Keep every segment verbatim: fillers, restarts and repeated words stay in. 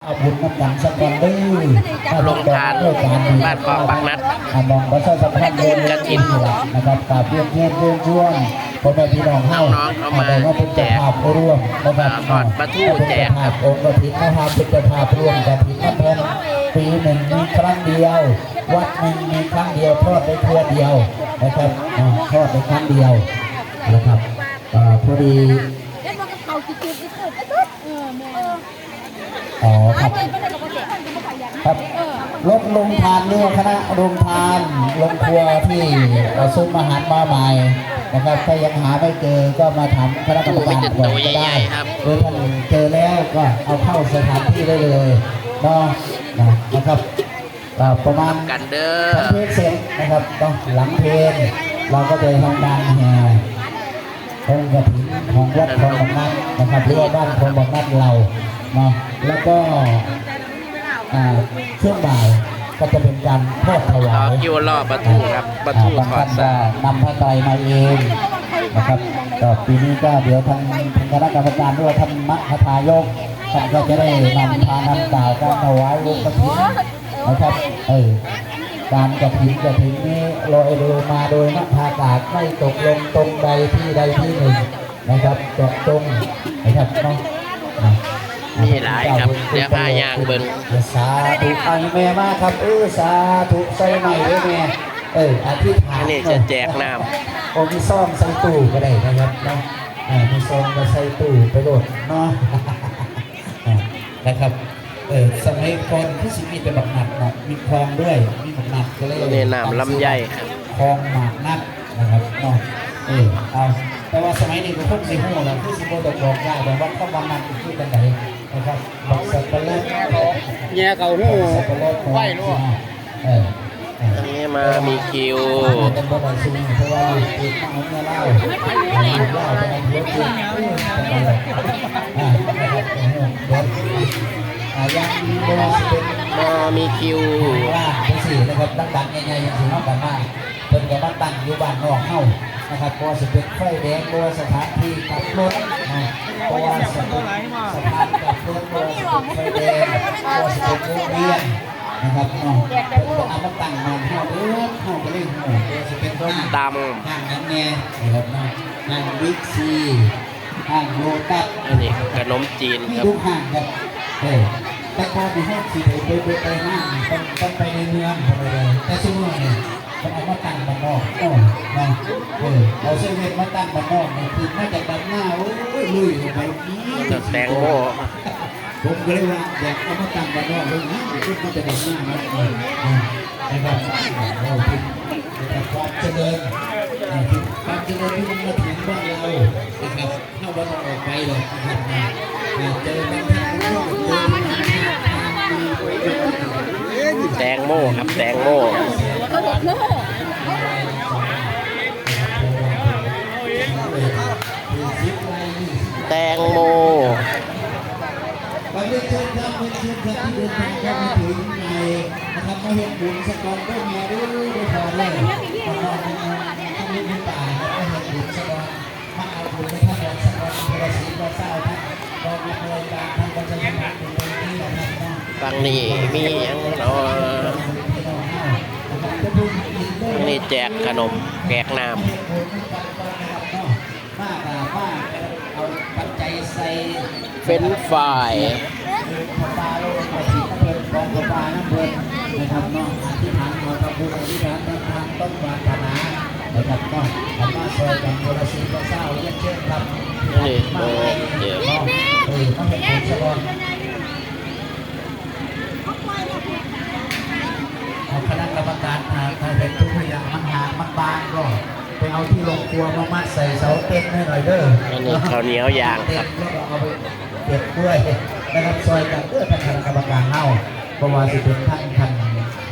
เอาบุญนำกันสักวันเด้อ โรงทานบ้านคลองปากนัด อ่ะ มองประชาสัมพันธ์เรื่องกฐิน นี่ล่ะนะครับ กราบเรียนเชิญเชิญชวนพ่อแม่พี่น้องเฮา น้องๆเข้ามา อ่ะ ได้มาเป็นเจ้าภาพร่วมนะครับ อ่า ทอดปลาทู มาเป็นเจ้าภาพ แจก องค์กฐินนะครับ เป็นเจ้าภาพร่วมกฐินนำเพิ่น ปีหนึ่งมีครั้งเดียว วัดหนึ่งมีครั้งเดียว ทอดได้เทื่อเดียวนะครับ อ่า ทอดได้ครั้งเดียวนะครับ อ่า พอดี เห็นว่ากับเขากินกินกินกินเออแม่ อ๋อ ครับ ครับ รถโรงทานนี่ คณะโรงทาน โรงครัวที่เอาซุปอาหารมาใหม่นะครับ ถ้ายังหาไม่เจอก็มาถามคณะกรรมการก่อนก็ได้ ตู้ใหญ่ๆครับ หรือท่านเจอแล้วก็เอาเข้าสถานที่ได้เลยเนาะ นะ นะครับ อ่า ประมาณ กันเด้อ ทำเพลงเสร็จนะครับ เนาะ หลังเพลงเราก็จะทำการแห่ องค์กฐินของวัดคลองบางนัดนะครับ หรือว่าบ้านคลองบางนัดเราเนาะ แล้วก็ อ่า ช่วงบ่ายก็จะเป็นการทอดถวาย ต่อคิวรอปลาทูครับ ปลาทู อ่า บางท่าน ทอดซา ก็นำผ้าไตรมาเองนะครับ ก็ปีนี้ก็เดี๋ยวทาง ทางคณะกรรมการหรือว่าท่านมหาทายก ท่านก็จะได้นำพานำกล่าวการถวายองค์กฐิน นะครับ เออ การกฐิน กฐินนี้ลอยเรือมาโดยนภาอากาศ ไม่ตกลงตรงใดที่ใดที่หนึ่งนะครับ เจาะจงนะครับเนาะ อ่ะ มีหลายครับ เดี๋ยวพาย่างเบิ่ง สาธุ เอาแม่มาครับ เออ สาธุ ใส่ใหม่ด้วยแม่ เออ อธิษฐาน อันนี้จะแจกน้ำ โอ้ มีซองใส่ตู้ก็ได้นะครับเนาะ อ่า มีซองก็ใส่ตู้ไปโลดเนาะ อ่า นะครับ เออ สมัยก่อนคือสิมีแต่บักนัดเนาะ มีคลองด้วย มีบักนัดก็เลย นี่น้ำลำไยครับ คลองหมากนัดนะครับเนาะ เออ เอา แต่ว่าสมัยนี้ก็คงสิฮู้แล้ว คือสิบ่ต้องบอกยากดอกว่าคำว่านัดคือจังใดนะครับ บักสับปะรด แย่เขาฮู้ บักสับปะรด ไว้ลูก เออ อันนี้มามีคิว เป็นบ่ได้ซื้อ เพราะว่าติดมาเอาเงินเล่า เอาเงินเล่าไปเอาเงินเดือน อ่า นะครับ โอ้โห เดือน อ่า ยังมีโบนัสเป็น มามีคิว ว่าเป็นสี่นะครับ ดังๆ ใหญ่ๆ อย่างสี่ห้องกันมา เพิ่นก็มาตั้งอยู่บ้านนอกเฮานะครับ เพราะว่าสิเป็นไฟแดง เพราะว่าสถานที่กลับรถนะ เพราะว่าสถาน สถานกลับรถ เพราะว่าสิเป็นไฟแดง เพราะว่าสิเป็นวงเวียน นะครับเนาะ เพิ่นก็เอามาตั้งบ้านเฮาเด้อ เฮาก็เลยฮู้ว่าสิเป็น ส้มตำ ห้างหยังแน่นะครับเนาะ ห้างบิ๊กซี ห้างโลตัส อันนี้ขนมจีน มี ครับ ทุกห้างครับ เออ แต่ก่อนนี่เฮาสิไป ไป ไป ไปห้าง ต้อง ต้องไปในเมือง บ่ได้ แต่ซุมื้อนี่เพิ่นเอามาตั้งบ้านนอก เออ เนาะ เออ เอาเซเว่นมาตั้งบ้านนอกนี่ คือมาจากดำนา โอ้ย ลุยลงไป นี่ แตงโม ผมก็เลยว่าอยากเอามาตั้งบ้านนอกเลยนะ มันก็จะเด่นมากนะ เออ นะครับ เราถึงนะครับ ความเจริญ เออ ถึงความเจริญที่มันมาถึงบ้านเรานะครับ เราบ่ต้องออกไปหรอกนะครับนะ เออ เจอกันทางโลก เจอกันทางทางมา แตงโมครับ แตงโม แตงโม ขอเรียนเชิญครับ เรียนเชิญครับ ที่เดินทางเข้ามาถึงในนะครับ มาเฮ็ดบุญสะกอนเด้อแม่เด้อ เด้อพ่อเด้อ ขอน้องๆทั้งลูกทั้งหลานครับ มาเฮ็ดบุญสะกอน มาเอาบุญในทางวัดสะกอน คนละสิบ คนละซาวครับ ก็มาบริการทางประชาสัมพันธ์เป็นที่นะครับเนาะ ฝั่งนี้มีหยังเนาะ พี่น้องเฮานะครับ จะบุญกินเด้อ นี่แจกขนม แจกน้ำ มาเฮ็ดบุญนำกันก่อนนะครับเนาะ มากราบมาเอาปัจจัยใส่ เฟรนช์ฟราย พระปาโลกประสิทธิ์เพิ่นของพระปาน้ำเพิ่นนะครับเนาะ อธิษฐานขอพระพุทธอธิษฐานทางต้นปรารถนานะครับเนาะ เอามาซอยกันคนละสิบคนละซาว เรียนเชิญครับ นี่ มา เออ เดี๋ยว เนาะ เออ มาเป็นผลสะดอน เอาคณะกรรมการ อ่า ถ้าเป็นทุกอย่างมันหามันบางก็ไปเอาที่โรงครัวมามัดใส่เสาเต็นท์ให้หน่อยเด้อ อันนี้ข้าวเหนียวย่างครับ เต็นท์แล้วก็เอาไปเก็บด้วยนะครับ ซอยกันเด้อท่านคณะกรรมการเฮา เพราะว่าสิเป็นท่าน ท่าน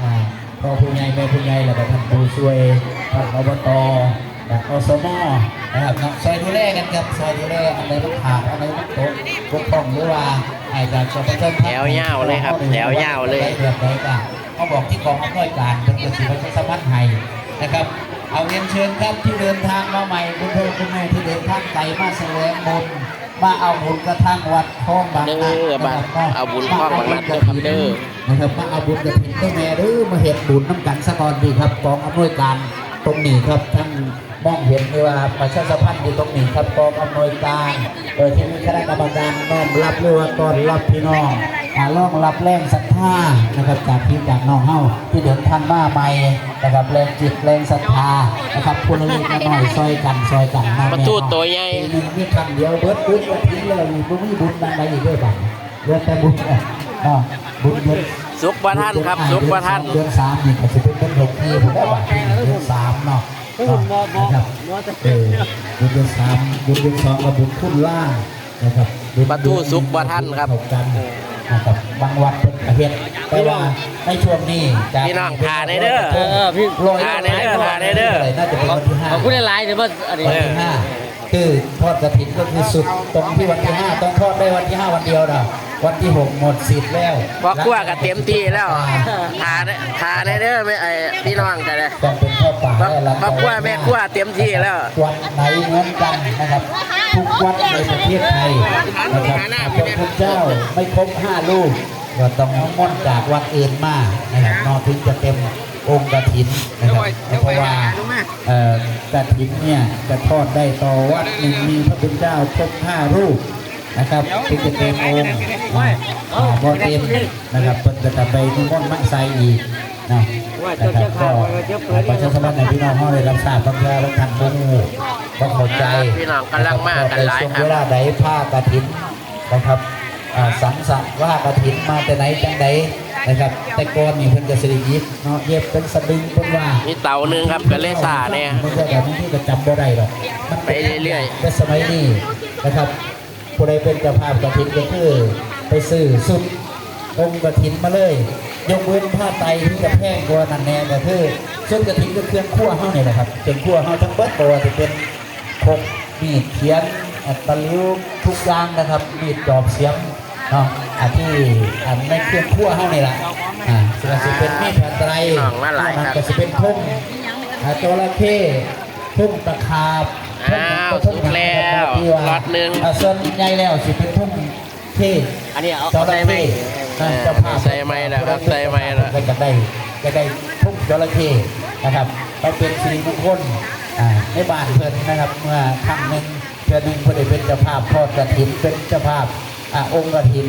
อ่า พ่อผู้ใหญ่แม่ผู้ใหญ่ แล้วก็ท่านผู้ช่วย ท่าน อบต และ อสม นะครับเนาะ ซอยดูแลกันครับ ซอยดูแล อันใดมันขาด อันใดมันตกบกพร่อง หรือว่าอาจจะประชาสัมพันธ์ แถวยาวเลยครับ แถวยาวเลย แบบใดก็มาบอกที่กองอำนวยการ เพิ่นก็สิประชาสัมพันธ์ให้นะครับ เอาเรียนเชิญครับ ที่เดินทางมาใหม่ คุณพ่อคุณแม่ที่เดินทางไกลมาแสวงบุญ มาเอาบุญกระทั่งวัดคลองบางนา เด้อ นะครับเนาะ เอาบุญคลองบางนาเด้อครับเด้อ นะครับ มาเอาบุญกฐินเด้อแม่เด้อ มาเฮ็ดบุญนำกันซะก่อนดีครับ กองอำนวยการตรงนี้ครับ ท่านมองเห็นหรือว่าประชาสัมพันธ์อยู่ตรงนี้ครับ กองอำนวยการ โดยที่มีคณะกรรมการน้อมรับหรือว่าต้อนรับพี่น้อง อ่า รองรับแรงศรัทธานะครับ จากพี่จากน้องเฮาที่เดินทางมาใหม่นะครับ แรงจิตแรงศรัทธานะครับ คนละเล็กละน้อย ซอยกัน ซอยกันนะ ประตูตัวใหญ่ ปีหนึ่งมีครั้งเดียว เบิดบุญกฐินเลย บ่มีบุญอันใดอีกเด้อบัด เหลือแต่บุญเนาะ บุญเดือน ศุกร์บ่ทันครับ บุญเดือน ศุกร์บ่ทัน เดือนสอง เดือนสามนี่ก็สิเป็นเดือนหกนี่ ผมว่าบัดนี้เดือนสามเนาะ เนาะ นะครับ เออ บุญเดือนสาม บุญเดือนสองก็บุญคุณล่างนะครับ บุญเดือน ประตูศุกร์บ่ทันครับ เข้ากันนะครับ บางวัดเพิ่นก็เฮ็ด แต่ว่าในช่วงนี้จะ พี่น้องถ่าในเด้อ เออ พี่ ร้อย ถ่าในเด้อ ถ่าในเด้อ น่าจะเป็นวันที่ห้า ขอบคุณหลายๆ เด้อ อันนี้ วันที่ห้า คือทอดกฐินก็คือสุดตรงที่วันที่ห้า ต้องทอดได้วันที่ห้า วันเดียวนะ วันที่หกหมดสิทธิ์แล้ว พ่อครัวก็เต็มที่แล้ว ถ่าใน ถ่าในเด้อ แม่ ไอ้ พี่น้องก็ได้ ต้องเป็นผ้าป่า พ่อ และ พ่อครัวแม่ครัวเต็มที่แล้ว วัดไหนเหมือนกันนะครับ ทุกวัดในประเทศไทยนะครับ พระพุทธเจ้าไม่ครบห้าลูก ก็ต้องนิมนต์จากวัดอื่นมานะครับเนาะ ถึงจะเต็มองค์กฐินนะครับ เพราะว่า เอ่อ กฐินเนี่ยจะทอดได้ต่อวัดหนึ่งมีพระคุณเจ้าครบห้ารูปนะครับ ถึงจะเต็มองค์นะ อ่า บ่เต็มนะครับ เพิ่นก็จะไปนิมนต์มาใส่อีกนะ นะครับ ก็ประชาสัมพันธ์ให้พี่น้องเฮาได้รับทราบ บางเทื่อบางท่านบ่ฮู้ บ่เข้าใจ พี่น้องกำลังมากันหลายครับ ในช่วงเวลาใดผ้ากฐินนะครับ อ่า สังสะผ้ากฐินมาแต่ไหนจังใดนะครับ แต่ก่อนนี่เพิ่นก็สิได้หยิบเนาะ เย็บเป็นสะดึง เพิ่นว่า มีเต๋าหนึ่งครับ ก็เลยซ่าแน่ มันก็แบบบางทีก็จำบ่ได้ดอก มัน ไปเรื่อยๆ แต่สมัยนี้นะครับ ผู้ใดเป็นเจ้าภาพกฐินก็คือไปซื้อชุดองค์กฐินมาเลย ยกเว้นผ้าไตรที่จะแพงกว่านั้นแน่ก็คือชุดกฐินก็เครื่องครัวเฮานี่แหละครับ เครื่องครัวเฮาทั้งเบิด บ่ว่าจะเป็นครก มีด เขียง อ่ะ ตะหลิว ทุกอย่างนะครับ มีด จอบ เสียม เนาะ อ่ะ ที่ อันในเครื่องครัวเฮานี่ล่ะ อ่า ส่วนสิเป็นมีดผ้าไตร น้องมาหลายครับ นอกนั้นก็สิเป็นธง อ่า จระเข้ ธงตะขาบ อ้าว ธงหยัง สุกแล้ว ที่ว่า ล็อตหนึ่ง อ่า ส่วนใหญ่แล้วสิเป็นธงเทพ อันนี้เอา จระเข้ ใส่ไม้ นะ เจ้าภาพ ใส่ไม้แล้วครับ ใส่ไม้แล้ว ก็จะได้ จะได้ธงจระเข้นะครับ ไปเป็นสิริมงคล อ่า ในบ้านเพิ่นนะครับ เมื่อครั้งหนึ่ง เทื่อหนึ่งเพิ่นได้เป็นเจ้าภาพทอดกฐิน เป็นเจ้าภาพ อ่า องค์กฐิน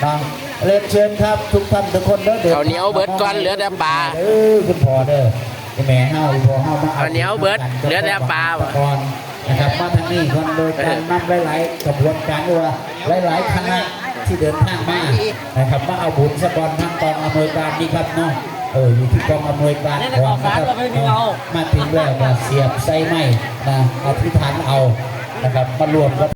เนาะ เรียนเชิญครับ ทุกท่านทุกคนเด้อ เดิน ข้าวเหนียวเบิดก่อน เหลือแต่ปลา เด้อ คุณพ่อเด้อ คุณแม่เฮา คุณพ่อเฮามาเอา ข้าวเหนียวเบิด เหลือแต่ปลา ก่อนนะครับ มาทางนี้ก่อน โดยการนำหลายๆ ขบวนการ หรือว่าหลายๆ คณะที่เดินทางมานะครับ มาเอาบุญซะก่อน ทางกองอำนวยการนี่ครับเนาะ เออ อยู่ที่กองอำนวยการก่อนนะครับ มาถึงแล้วก็เสียบใส่ไม้นะ อธิษฐานเอานะครับ มารวมกับ